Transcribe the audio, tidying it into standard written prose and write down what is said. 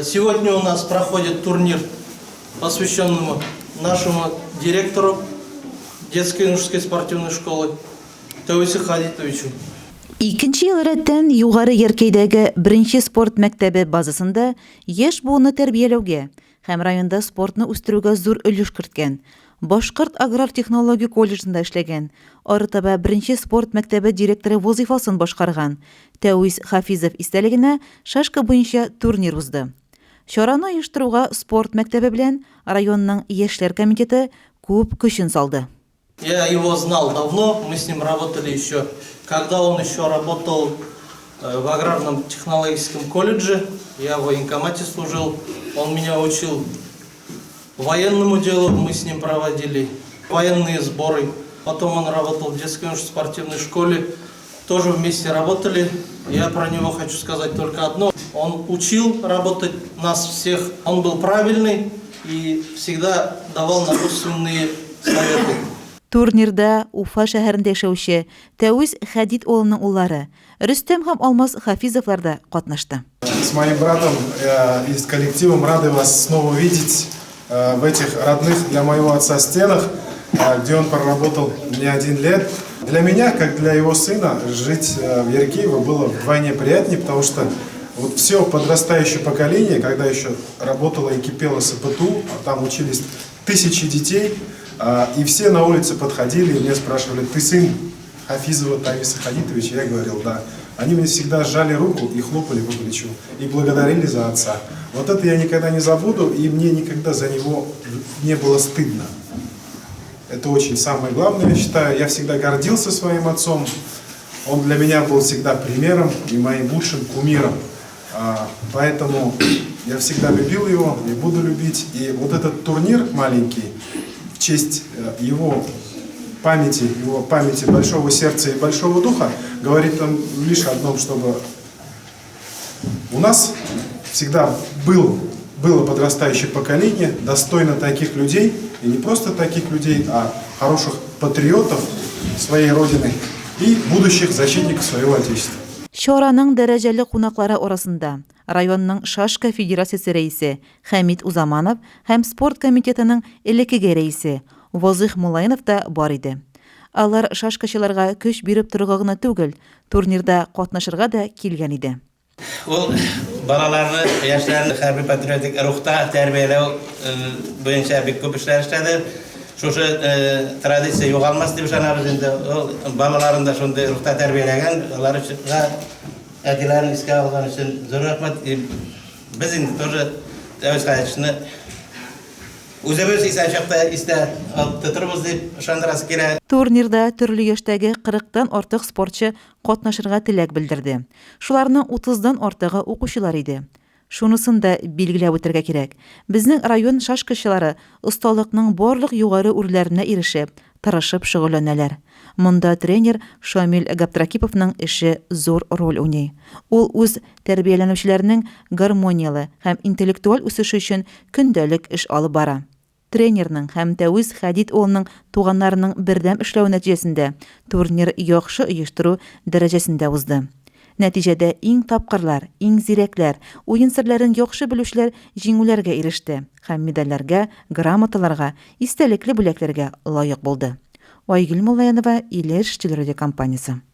Сегодня у нас проходит турнир, посвященному нашему директору детско-юношеской спортивной школы Тәвисе Хадитовичу. Икенче ел рәттән Югары Яркәйдәге беренче спорт мәктәбе базасында яшь буынны тәрбияләүгә һәм районда спортны үстерүгә зур өлеш керткән, Башкорт аграр технология колледжында эшләгән, арытаба беренче спорт мәктәбе директоры вазыйфасын башкарган Тәвис Хафизов истәлегенә шашка буенча турнир узды. Чараны оештыруга спорт мәктәбе белән районның яшьләр комитеты күп көчен салды. Я его знал давно, мы с ним работали еще, когда он еще работал э, в аграрном технологическом колледже, я в военкомате служил, он меня учил военному делу, мы с ним проводили военные сборы. Потом он работал в детской спортивной школе, тоже вместе работали. Я про него хочу сказать только одно. Он учил работать нас всех, он был правильный и всегда давал напутственные советы. Турнирда Уфа шәһәрендә яшәүче Тәвис Хәдит улының уллары Рөстәм һәм Алмаз Хафизовлар да катнашты. С моим братом э, и с коллективом рады вас снова увидеть э, в этих родных для моего отца стенах, э, где он проработал не один лет. Для меня, как для его сына, жить в Яркеево было вдвойне приятнее, потому что вот все подрастающее поколение, когда еще работала и кипела СПТУ, а там учились тысячи детей, и все на улице подходили и меня спрашивали, ты сын Хафизова Тависа Хадитовича? Я говорил, да. Они мне всегда сжали руку и хлопали по плечу, и благодарили за отца. Вот это я никогда не забуду, и мне никогда за него не было стыдно. Это очень самое главное, я считаю. Я всегда гордился своим отцом. Он для меня был всегда примером и моим лучшим кумиром. Поэтому я всегда любил его и буду любить. И вот этот турнир маленький в честь э, его памяти, его памяти большого сердца и большого духа, говорит нам лишь одном, чтобы у нас всегда был, было подрастающее поколение, достойно таких людей, и не просто таких людей, а хороших патриотов своей Родины и будущих защитников своего Отечества. Чараның дәрәҗәле кунаклары арасында районның шашка федерациясе рәисе Хәмит Узаманов һәм спорт комитетының элеккеге рәисе Вазыйх Муллаинов та бар иде. Алар шашкачыларга көч биреп торырга гына түгел, турнирда катнашырга да килгән иде. Ул балаларны, яшьләрне хәрби-патриотик рухта тәрбияләү буенча бик күп эшләр эшләде. Шушы традиция югалмас дип ышанабыз инде. Ул балаларын да шундый рухта тәрбияләгән. Алар өчен әтиләрен искә алган өчен зур рәхмәт. Без инде тоже Тәвис Хаятовичны үзебез исән чакта истә тотырбыз дип ышандырасы килә. Турнирда төрле яшьтәге кырыктан артык спортчы катнашырга теләк белдерде. Шуларның утыздан артыгы укучылар иде. Шунысын да билгеләп үтәргә кирәк, безнең район шашкачылары осталыкның барлык югары үрләренә ирешеп, тырышып шөгыльләнәләр. Монда тренер Шамил Габдракиповның эше зур роль уйный. Ул үз тәрбияләнүчеләренең гармонияле һәм интеллектуаль үсеше өчен көндәлек эш алып бара. Тренерның һәм Тәвис Хәдит улының туганнарының бердәм эшләве нәтиҗәсендә турнир яхшы оештыру дәрәҗәсендә узды. Нәтиҗәдә иң тапкырлар, иң зирәкләр, уен серләрен яхшы белүчеләр җиңүләргә иреште һәм медальләргә, грамоталарга, истәлекле бүләкләргә лаек булды. Айгөл Муллаянова, Илеш телерадиокомпаниясе.